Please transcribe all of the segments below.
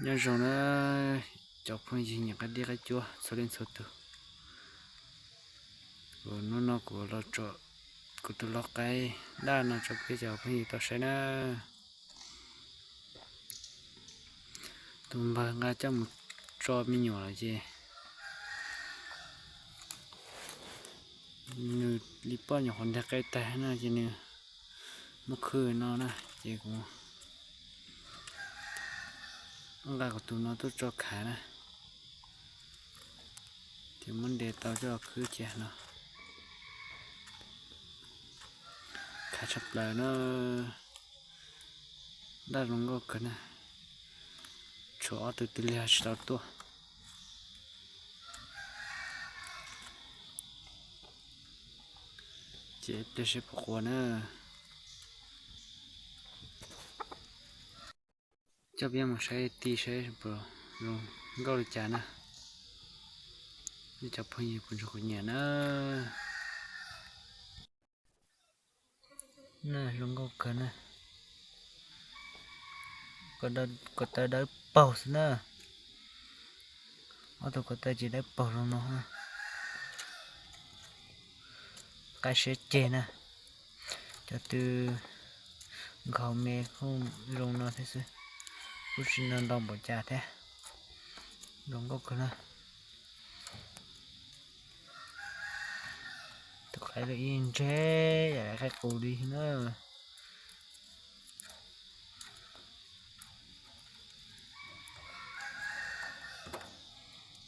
Nyob zoo na cov phooj ywg nyiam qaib dib qaib cuab txhua leej txhua tus. Kuv hnub no kuv los tso kuv tus lau qaib daj no tso peb cov phooj ywg tau saib na. Tus npawg nqa coj mus tso me nyuam lawm ces nws li poj nyuam qhuav nteg qe tag no ces nws muab khwb no na, ces kuv nqa kuv tus no tuaj tso khav na, ces muab ntes tau coj khwb cia no. Khav tshaj plaws na, daj zoo nkauj kawg na, tshuav ob tug twg liag tsis tau tuaj. Ces pliag seb puas qua na. Coj peb mus saib ti saib puas zoo nkauj li cas na. Nej cov phooj ywg puas ntsog kuv nyiam na. Na zoo nkauj kawg na. Ko taw dawb paug xwb na. Ob tug ko taw ces dawb paug zoo no. Qaib siab ceg na. Cov twg nkhaus me kuj zoo no thiab xwb, kuj tsis ntau ntau npaum cas thiab. Zoo nkauj kawg na. Tus qaib lub ib ntseb yam li qaib qus li na.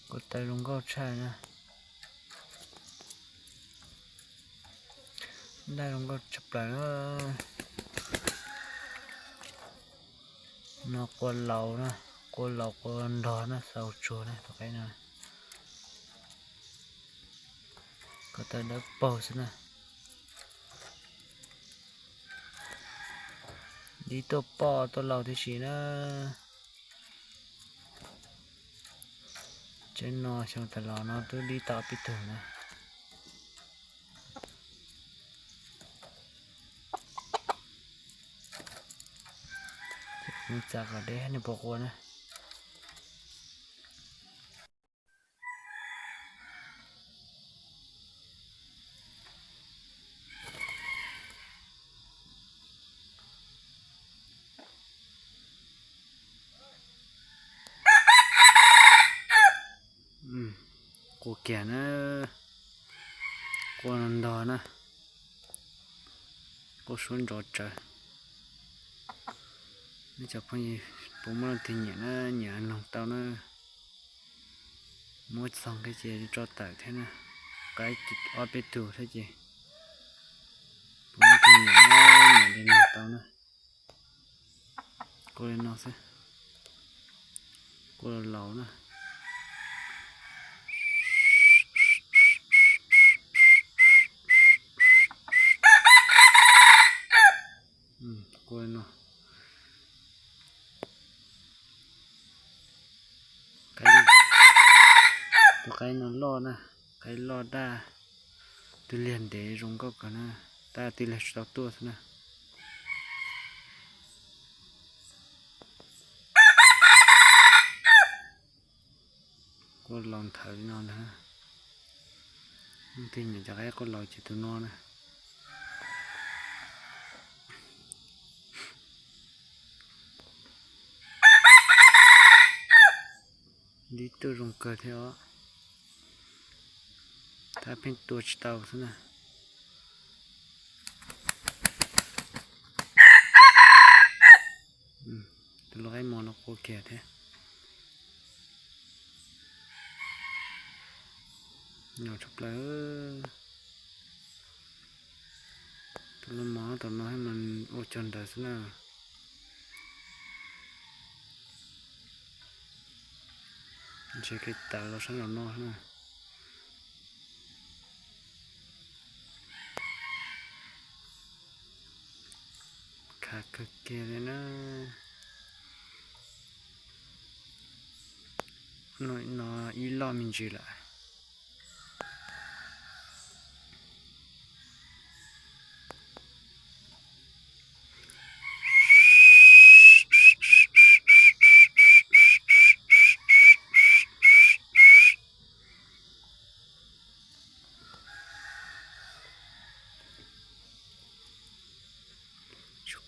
Ko taw zoo nkauj tshaj na. Daj zoo nkauj tshaj plaws. No qua laus na, qua laus qua nrog na, xaus tsuag na tus qaib no. Ko taw dawb paug xwb na. Dib tuaj poj tuaj laus tib si na. Tsev no xyoo tas los no twb dib tau peb tug na. Kuv txav kom deb nej puas qua na. Qua kiag na, qua ntog na, qua suab ntsov tsawv. Nej cov phooj ywg puas muaj leej twg nyiam na, nyiam noog tau na. Muab txog nqi ces tso tawm thiab na, qaib ob peb tug thiab ces puas muaj leej twg nyiam na, nyiam li noog tau na. Qua li no xwb, qua laus na. Qua li no. Tus qaib no loj na, qaib loj daj, twb liag ntev zoo nkauj kawg na, tab twb liag tsis tau tuaj xwb na. Qua laus nthawv li no ntag. Leej twg nyiam cov qaib qua laus ces tus no na. Dib tuaj zoo kawg thiab os. Tab pheej tua tsis tau xwb na. Tus lau qaib mos no qua kiag thiab. Nyaum tshaj plaws. Tus lau mos tom no mas ua cog ntawd xwb na. Ntshe kev tawv los sab nraum no na. Khav kawg kiag li na. No ib loj me ntsis lawm.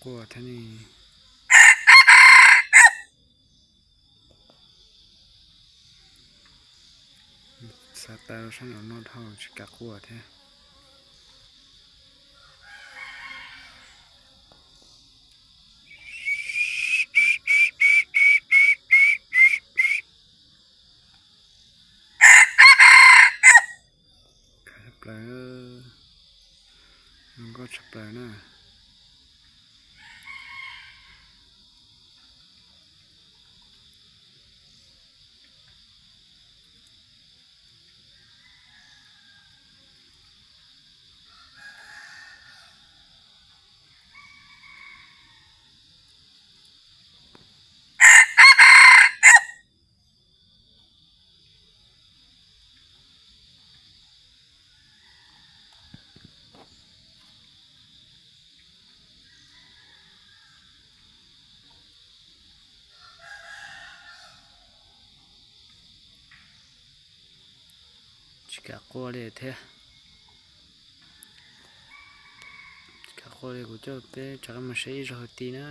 Quaj thiab ne. Xa taw sab nraum no dhau tsis kam quaj thiab. Khav tshaj plaws, zoo nkauj tshaj plaws na. Tsis kam quaj li thiab. Tsis kam quaj li, kuv coj peb rov qab mus saib ib zaug ti na.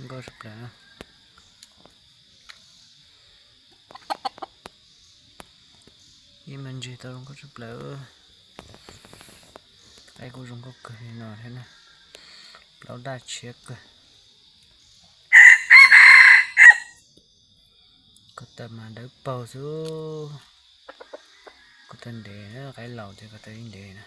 Nkauj tshaj plaws. Ib me ntsis tau zoo nkauj tshaj plaws. Qaib kuj zoo nkauj kawg li no thiab na. Plaub daj tshiab kawg. Ko taw mas dawb paug xwb. Ko taw ntev, qaib laus ces ko taw ib ntev na.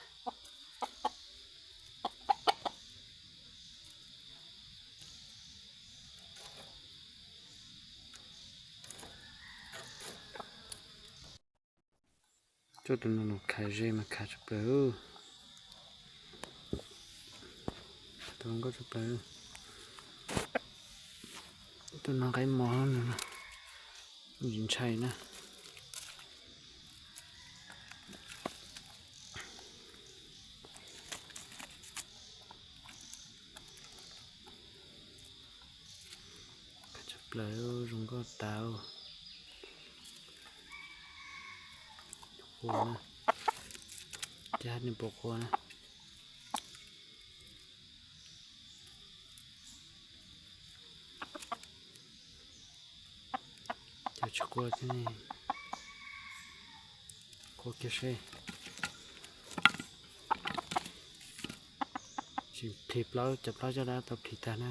Coj tus no los khav ze mas khav tshaj plaws. Tus no nkauj tshaj plaws. Tus no qaib mos no, ntshai na. Tshaj plaws, zoo nkauj tas. Qua na, cas nws puas qua na. Cas tsis qua thiab ne? Qua kiag seb. Tseem plhis plaub, cov plaub coj dab tau plhis tag na.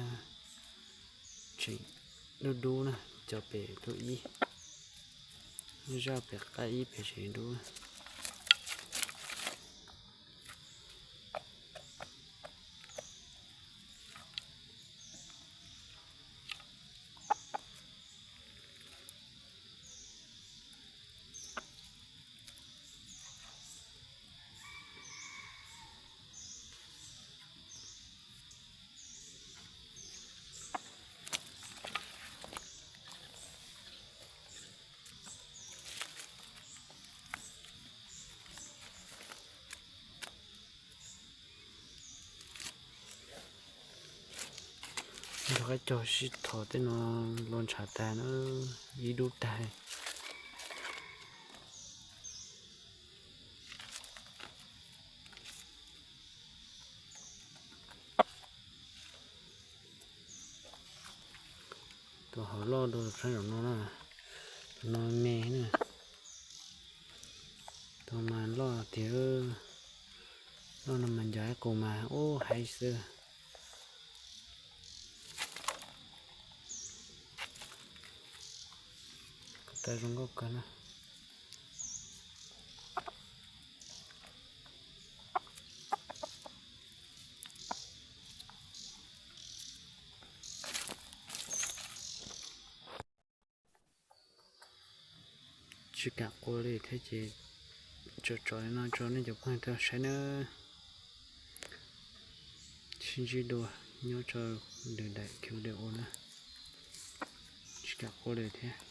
Tseem dub dub na, cov pem dub ib, zaj pem qab ib pem tseem dub na. Nrog qaib cog sib thov tej no los ntshav tag na, ib dub tag. Tus hauv loj dua sab nraum no na, tus no me na, tus mas loj tiag, loj no mas ncav qus mas ub haib xwb. Ko taw zoo nkauj kawg na. Tsis kam qua li thiab ces tso tso li no tso nej cov phooj ywg tau saib nawb. Sib ntsib dua nyob rau lwm daim video na. Tsis kam qua li thiab.